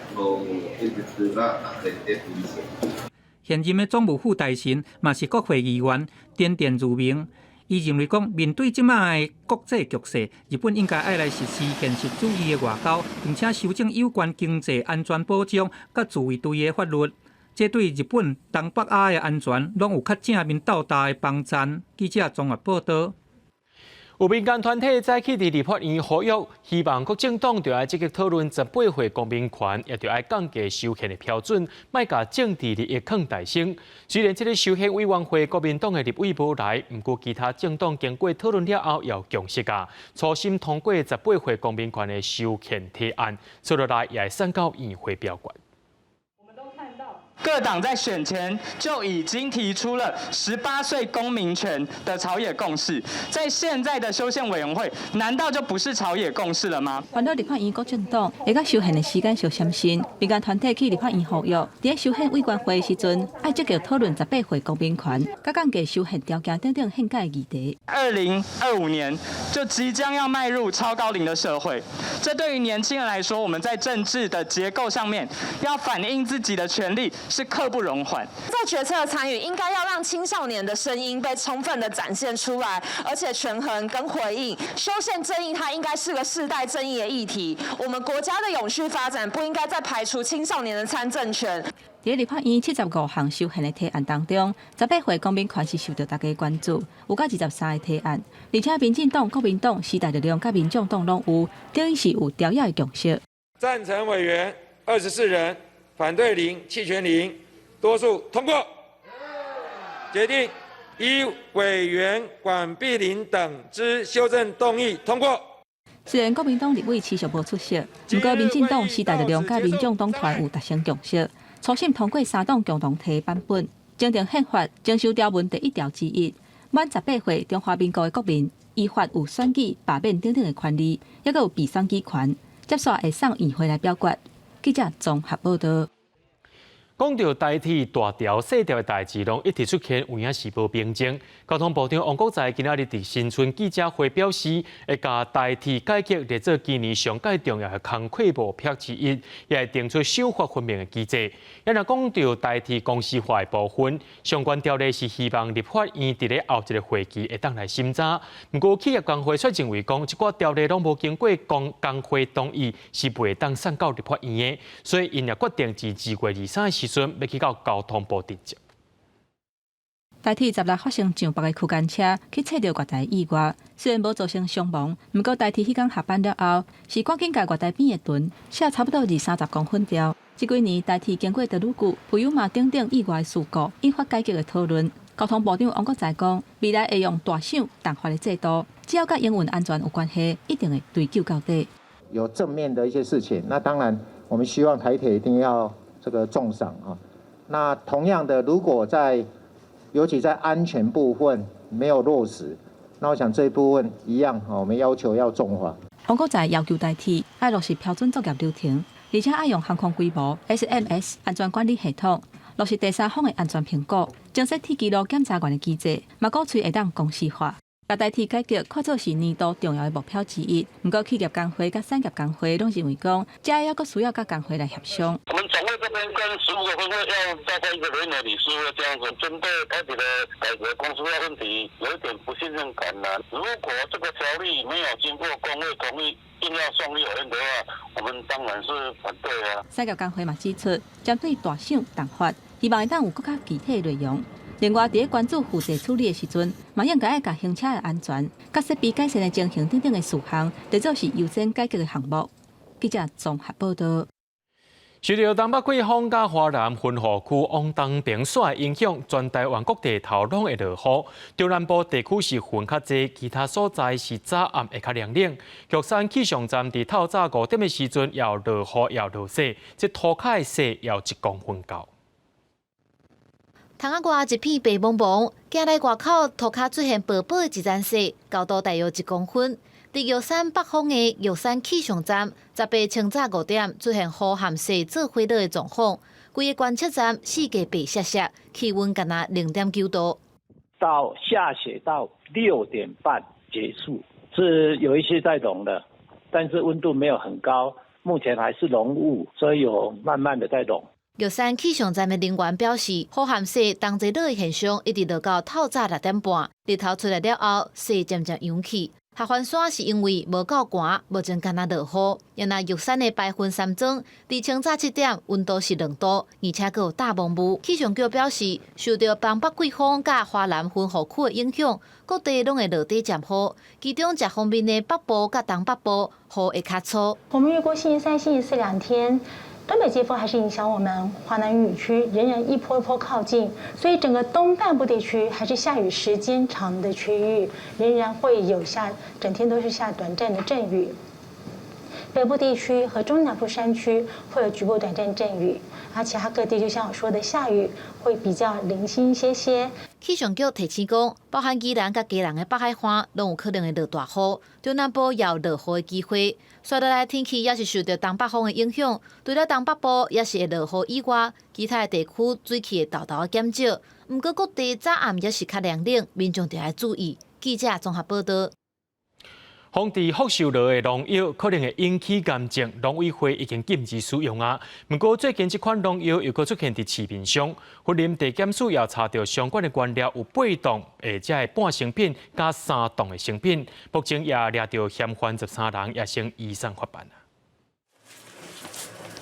S20: 演説がなされております。
S14: 現任的總務副大臣嘛是國會議員田電如明，伊認為講面對這擺的國際局勢，日本應該愛來實施現實主義的外交，並且修正有關經濟安全保障佮自衛隊的法律。這對日本東北亞的安全攏有較正面鬥大的幫助。記者綜合報導。
S1: 有民間團體早起佇立法院呼籲，希望各政黨著愛積極討論18歲公民權，也著愛降低修憲的標準，莫共政治利益囥大先。雖然這个修憲委員會國民黨的立委無來，毋過其他政黨經過討論了後，也有共識啊，初審通過十八歲公民權的修憲提案，接落來也會送到院會表決。
S21: 各黨在選前就已經提出了18歲公民權的朝野共識，在現在的修憲委員會，難道就不是朝野共識了嗎？
S2: 煩惱立法院國政黨會共修憲的時間相閃身，民間團體去立法院呼籲，佇修憲委員會時陣，愛積極討論十八歲公民權，佮降低修憲條件等等憲改議題。
S21: 2025年就即將要邁入超高齡的社會，這對於年輕人來說，我們在政治的結構上面要反映自己的權利是刻不容緩。
S22: 在決策參與，應該要讓青少年的聲音被充分的展現出來，而且權衡跟回應修憲正義，它應該是個世代正義的議題。我們國家的永續發展不應該再排除青少年的參政權。
S2: 佇立法院75項修憲的提案當中，十八歲公民權是受到大家關注，有甲23個提案，而且民進黨、國民黨、時代力量佮民眾黨攏有，等於是有朝野的共識。
S18: 贊成委員24人，反對0，棄權0，多數通過。決定依委員管碧玲等之修正動議通過。
S2: 雖然國民黨立委持續無出席，毋過民進黨、時代力量佮民眾黨團有達成共識，初審通過三黨共同提版本，增訂憲法增修條文第一條之一，滿十八歲中華民國的國民依法有選舉、罷免等等的權利，猶閣有被選舉權，接續會送院會來表決。記者綜合報導。
S1: 講著台鐵大條細條的代誌，攏一直出現，有影是無平靜。交通部長王國材今仔日佇新春記者會表示，會共台鐵改革列做今年上蓋重要的工課目標之一，也會定出賞罰分明的機制。也若講著台鐵公司化的部分，相關條例是希望立法院佇咧後一個會期會當來審查。毋過企業工會卻認為講，這寡條例攏無經過工會同意，是袂當送到立法院的，所以𪜶也決定佇2月23時陣欲去到交通部陳情。
S2: 台鐵16發生上百个區間車去切著月台意外，雖然無造成傷亡，毋過台鐵彼工下班了後，是趕緊共月台邊的盾卸差不多二三十公分掉。這幾年台鐵經過著愈久，培養嘛等等意外事故，引發改革的討論。交通部長王國材講，未來會用大賞重罰的制度，只要佮營運安全有關係，一定會追究到底。
S5: 有正面的一些事情，那當然我們希望台鐵一定要這個重賞啊。那同樣的，如果在尤其在安全部分沒有落實，那我想這一部分一樣，我們要求要重罰。
S2: 王國材要求台鐵愛落實標準作業流程，而且愛用航空規模 SMS 安全管理系統，落實第三方的安全評估，增設鐵支路檢查員的機制，嘛鼓吹會當公司化。共台鐵改革看做是年度重要的目標之一。毋過企業工會佮產業工會攏認為講，這猶閣需要佮工會來協商。
S6: 我們總會這邊跟15個分會要召開一個聯合理事會，這樣子針對台鐵的改革公司化問題，有一點不信任感啦。如果這個條例沒有經過工會同意，硬要送立法院的話，我們當然是反對啊。
S2: 產業工會嘛指出，針對大賞重罰，希望會當有閣較具體的內容。另外，佇咧關注負責處理的時陣，嘛應該愛共行車的安全、佮設備改善的情形等等的事項，列做是優先解決的項目。記者綜合報導。
S1: 受著東北季風佮華南雲雨區往東爿徙的影響，全台灣各地頭攏會落雨。中南部地區是雲較濟，其他所在是早暗會較涼冷。玉山氣象站佇透早5點的時陣，也有落雨，也有落雪，這塗跤的雪也有1公分厚。
S7: 窗仔外一片白茫茫，行來外口塗跤出現薄薄的一層雪，高度大約1公分。佇玉山北方的玉山氣象站，18清早5點出現雨和雪做伙落的狀況，規个觀測站四界白雪雪，氣溫干焦0.9度。
S8: 到下雪到6點半結束，是有一些在融的，但是溫度沒有很高，目前還是濃霧，所以有慢慢的在融。
S7: 玉山氣象站的人員表示，雨和雪同齊落的現象一直落到透早6點半，日頭出來了後，雪漸漸融去。合歡山是因為無夠寒，目前干焦落雨。若玉山的白雲山莊，佇清早7點溫度是2度，而且閣有大霧霧。氣象局表示，受著東北季風佮華南雲雨區的影響，各地攏會落底漸雨。其中，這方面的北部佮東北部雨會較粗。
S9: 我們預估星期三、星期四兩天，東北季風還是影響我們華南雨區，仍然一波一波靠近，所以整個東半部地區還是下雨時間長的區域，仍然會有下整天都是下短暫的陣雨。北部地區和中南部山區會有局部短暫陣雨，而其他各地就像我說的，下雨會比較零星一些些。
S7: 氣象局提醒講，包含宜蘭佮基隆的北海岸，攏有可能會落大雨，中南部也有落雨的機會。紲落來天氣也是受著東北風的影響，除了東北部也是會落雨以外，其他的地區水汽會沓沓減少。毋過各地早暗也是較涼冷，民眾著愛注意。記者綜合報導。
S1: 防治福壽螺的農藥可能會引起癌症，農委會已經禁止使用啊。毋過最近這款農藥又閣出現佇市面上，雲林地檢署也查著相關的原料有8棟，或者係半成品佮3棟的成品，目前也掠著嫌犯13人，也先移送法辦。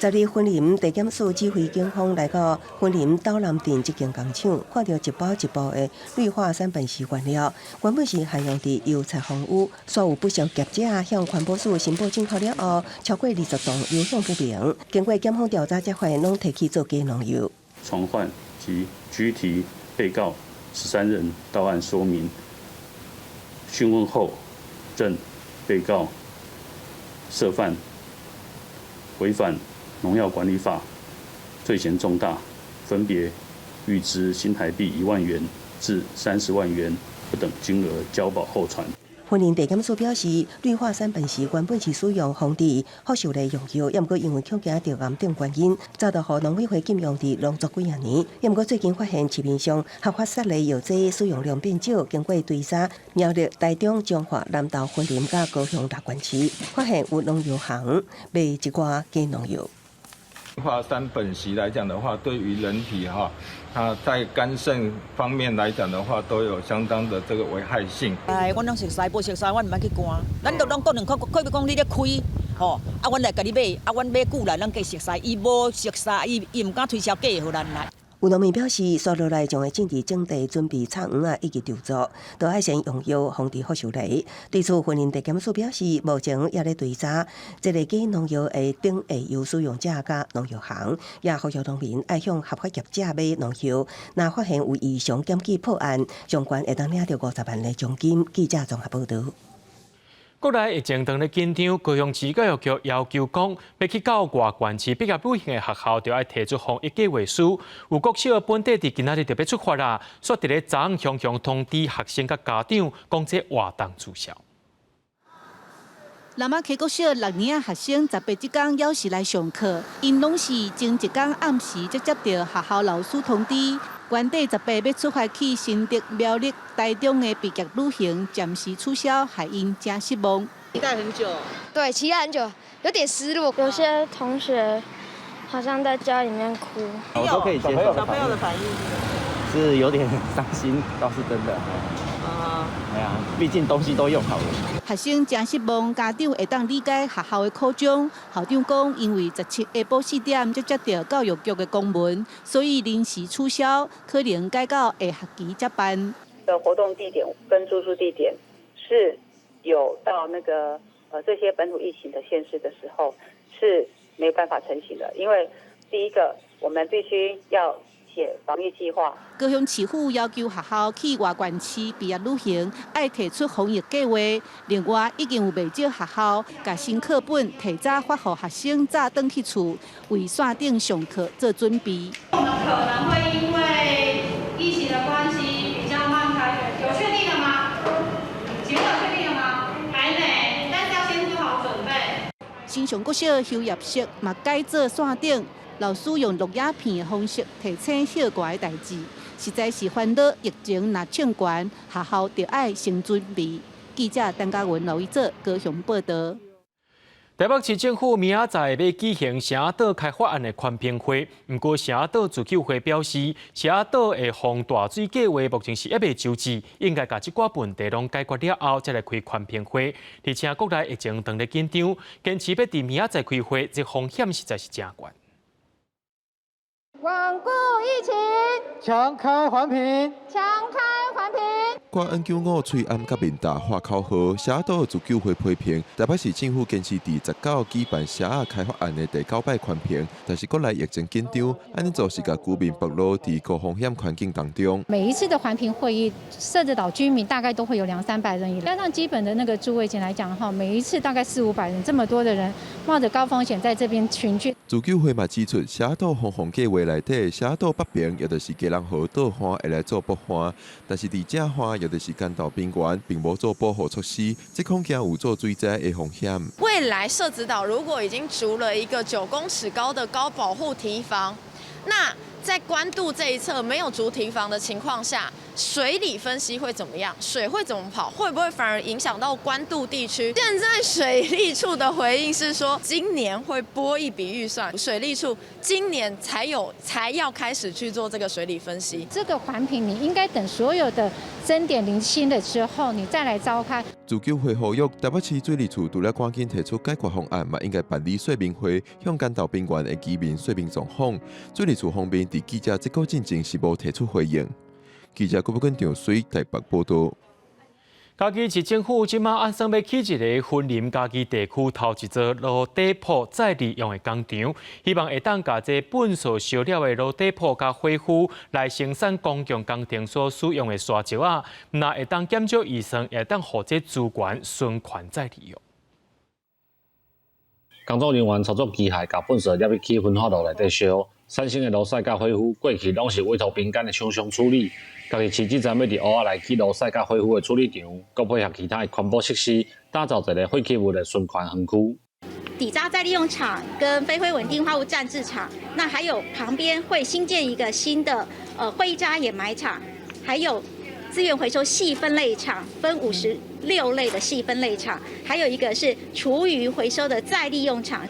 S13: 12雲林地檢署指揮警方來到雲林斗南鎮這間工廠，看著一包一包的氯化三苯烯原料，原本是含用佇油菜防污，煞有不肖業者向環保署申報進口了後，超過20棟流向不明。經過檢方調查，才發現攏提去做假農藥。
S23: 傳喚及拘提被告13人到案說明，訊問後認被告涉犯違反農藥管理法，罪嫌重大，分別諭知新台幣1萬元至30萬元不等金額交保候傳。
S13: 雲林地檢署表示，氯化三苯錫原本是使用防治福壽螺用藥，毋過因為恐驚著癌等原因，早就予農委會禁用佇農作幾仔年。毋過最近發現市面上合法殺螺藥劑使用量變少，經過追查，苗栗、台中、彰化、南投、雲林佮高雄六縣市，發現有農藥行賣一寡假農藥。
S3: 氯化三苯錫來講的話，對於人體哈，它在肝腎方面來講的話，都有相當的這個危害性。
S10: 哎，阮攏熟似，無熟似，阮毋免去關。咱都攏個人可可比講你咧開，吼，啊，阮來共你買，啊，阮買久來，咱計熟似，伊無熟似，伊伊毋敢推銷假的予咱來。
S13: 有農民表示，紲落來將會進佇種地準備插秧仔以及稻作，都愛先用藥防治福壽螺。對此，雲林地檢署表示，目前也咧追查這个假農藥的頂下游使用者佮農藥行，也呼籲農民愛向合法業者買農藥。若發現有異常檢舉破案，相關會當領著50萬的獎金。記者綜合報導。
S1: 國內疫情當咧緊張，高雄市教育局要求講，欲去到外縣市畢業旅行的學校，就愛提出防疫計劃書。有國小本地佇今仔日就欲出發啦，煞佇咧昨昏雄雄通知學生佮家長，講這活動取消。
S11: 南仔溪國小六年仔學生18這工猶是來上課，𪜶攏是前一工暗時才接著學校老師通知，原底18欲出發去新竹、苗栗、台中的畢業旅行暫時取消，害𪜶誠失望。
S24: 期待很久。
S25: 對，期待很久，有點失落。有些同學好像在家裡面哭。
S26: 我都可以接受。
S24: 小朋友的反應
S26: 是有點傷心，倒是真的。啊，哎呀，畢竟東西都用好了。
S11: 學生誠失望，家長會當理解學校的苦衷。校長講，因為17下晡4點才接著教育局的公文，所以臨時取消，可能改到下學期才辦。
S27: 的活動地點跟住宿地點是有到那個這些本土疫情的縣市的時候，是沒有辦法成行的，因為第一個我們必須要寫防疫計劃。
S11: 高雄市府要求學校去外縣市畢業旅行，愛提出防疫計劃。另外，已經有袂少學校共新課本提早發予學生早轉去厝，為線頂上課做準備。
S28: 我們可能會因為疫情的關係比較慢開學，有確定了嗎？請問有確定了嗎？還沒，但是要先做好準備。
S11: 新上國小休業式嘛改做線頂。老師用錄影片的方式提醒歇歌的代誌，實在是煩惱疫情若衝懸，學校著愛先準備。記者陳嘉文、劉一哲高雄報導。
S1: 台北市政府明仔載欲舉行城島開發案的環評會，毋過城島自救會表示，城島的防大水計劃目前是猶未就緒，應該共這寡問題攏解決了後，才來開環評會。而且國內疫情當咧緊張，堅持欲佇明仔載開會，這風險實在是誠懸。
S28: 穩固疫情，
S29: 強開環評，
S28: 強開環評。
S30: 掛 N95喙罨佮面罩喊口號，城島自救會批評台北市政府堅持佇19舉辦城仔開發案的第九擺環評，但是國內疫情緊張，按呢做是共居民暴露佇高風險環境當中。
S31: 每一次的環評會議，社子島居民大概都會有兩三百人以上，加上基本的那個諸位進來講的話，每一次大概四五百人，這麼多的人冒着高風險在這邊群聚。
S30: 自救會嘛指出，城島防洪計劃內底，城島北爿也就是基隆河倒岸會來做駁岸，但是佇正岸也就是關渡平原，並無做保護措施，這恐驚有做水災的風險。
S22: 未來社子島如果已經築了一個9公尺高的高保護堤防，那在關渡這一側沒有築堤防的情況下，水理分析會怎麼樣？水會怎麼跑？會不會反而影響到關渡地區？現在水利處的回應是說，今年會撥一筆預算，水利處今年才有才要開始去做這個水理分析。
S31: 這個環評你應該等所有的爭點釐清了之後，你再來召開。
S30: 自救會呼籲台北市水利處除了趕緊提出解決方案，嘛應該辦理說明會，向關渡平原的居民說明狀況。水利處方面佇記者這稿進前是無提出回應。記者郭寶根、張水台北報導。
S1: 嘉義市政府這馬按算欲起一個雲林嘉義地區頭一座蘆底埔再利用的工廠，希望會當共這糞埽燒了的蘆底埔佮火烌來生產公共工程所使用的沙石仔，若會當減少預算，會當予這資源循環再利用。
S32: 工作人員操作機械，共糞埽入去焚化爐內底燒，產生的爐屎佮火烌，過去攏是委託民間的廠商處理。嘉義市這陣欲佇湖仔內起爐屎佮火灰的處理場，閣配合其他的環保設施，打造一个廢棄物的循環園區。
S28: 底渣再利用廠跟飛灰穩定化物暫置廠，那還有旁邊會新建一個新的灰渣掩埋場，還有資源回收細分類廠，分56類的細分類廠，還有一個是廚餘回收的再利用廠。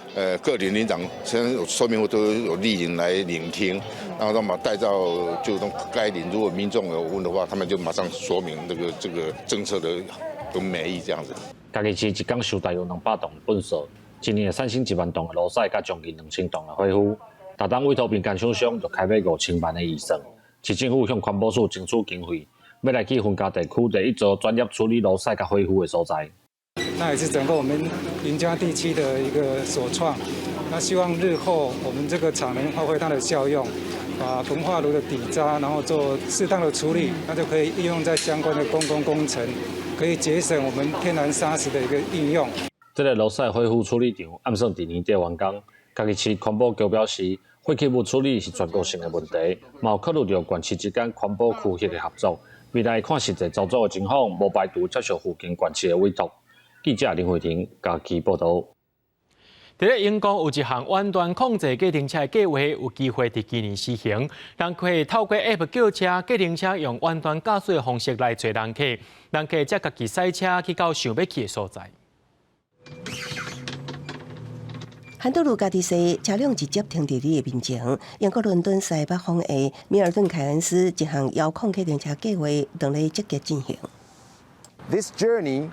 S4: 各里里長現在有說明會都有蒞臨來聆聽，然後他們帶到就該里，如果民眾有問的話，他們就馬上說明這個政策的美意這樣子。
S32: 嘉義市一工收大約200噸糞掃，一年會產生1萬噸的爐屎，佮將近2000噸的火灰。逐冬委託民間廠商就開碼5000萬的預算，市政府向環保署爭取經費，欲來起雲嘉地區第一座專業處理爐屎佮火灰的所在。
S5: 那也是整個我們雲嘉地區的一個首創。那希望日後我們這個廠能發揮它的效用，把焚化爐的底渣，然後做適當的處理，那就可以應用在相關的公共工程，可以節省我們天然砂石的一個應用。
S32: 這个爐屎火灰處理場按算佇年底完工。嘉義市環保局表示，廢棄物處理是全國性的問題，嘛有考慮著縣市之間環保區域的合作。未來看實際操作的情況，無排除接受附近縣市的委託。記者林慧婷嘉義報導。
S1: 佇咧英國有一項遠端控制計程車的計劃，有機會佇今年實行。人客透過 App 叫車，計程車用遠端駕駛的方式來揣人客，人客才家己駛車去到想欲去的所在。
S13: 漢德魯家己駛車輛直接停佇你的面前。英國倫敦西北方的米爾頓凱恩斯一項遙控計程車計劃正咧積極進行。
S12: This journey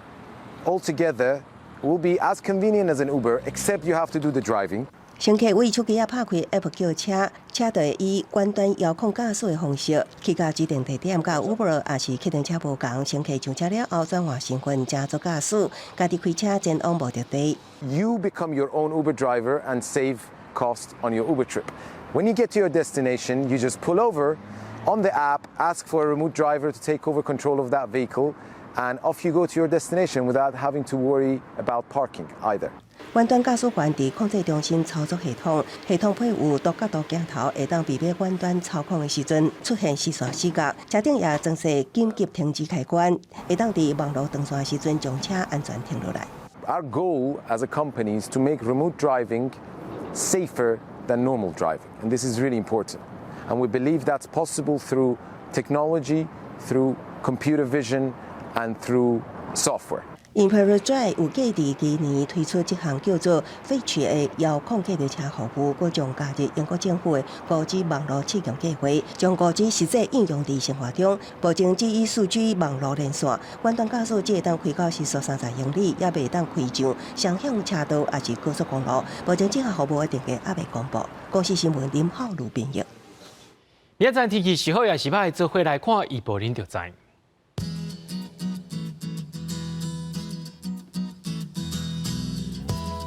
S12: altogether will be as convenient as an Uber, except you have to do the driving.
S13: 乘客為手機仔拍開 App 叫車，車就會以遠端遙控駕駛的方式去到指定地點，佮 Uber 抑是計程車無仝。乘客上車了後轉換身份，成做駕駛，家己開車前往目的地。
S12: You become your own Uber driver and save cost on your Uber trip. When you get to your destination, you just pull over on the app, ask for a remote driver to take over control of that vehicle, and off you go to your destination without having to worry about parking either.
S13: 遠端駕駛員佇控制中心操作系統，系統配有多角度鏡頭，會當避免遠端操控的時陣出現視線死角。車頂也裝設緊急停止開關，會當佇網路斷線時陣將車安全停落來。
S12: Our goal as a company is to make remote driving safer than normal driving, and this is really important. And we believe that's possible through technology, through computer vision, and through software.
S13: Imperial Drive 預計佇今年推出這項叫做 Fetch 的遙控計程車服務，閣將加入英國政府的5G 網路試驗計劃，將5G 實際應用佇生活中。目前只以4G 網路連線，遠端駕駛只會當開到時速30英里，猶袂當開上雙向車道抑是高速公路。目前這項服務的定價猶未公布。公視新聞林浩如編譯。
S1: 明仔載天氣是好抑是䆀，做伙來看預報恁就知。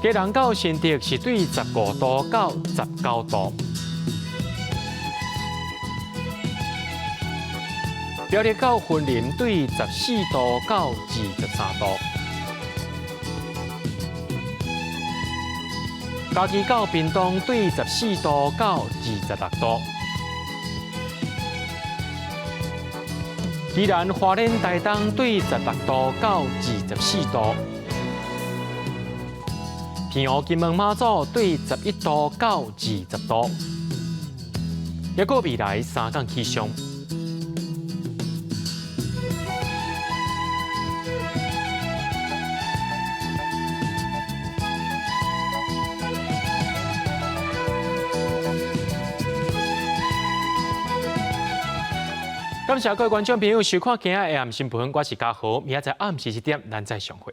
S1: 基隆到新竹是對15度到19度，苗栗到雲林對14度到23度，嘉義到屏東對14度到26度，宜蘭花蓮台東對16度到24度。澎湖金門馬祖對11度到20度，抑閣未來三工氣象。感謝各位觀眾朋友收看今仔的暗時新聞，我是嘉豪，明仔載暗時7點，咱再相會。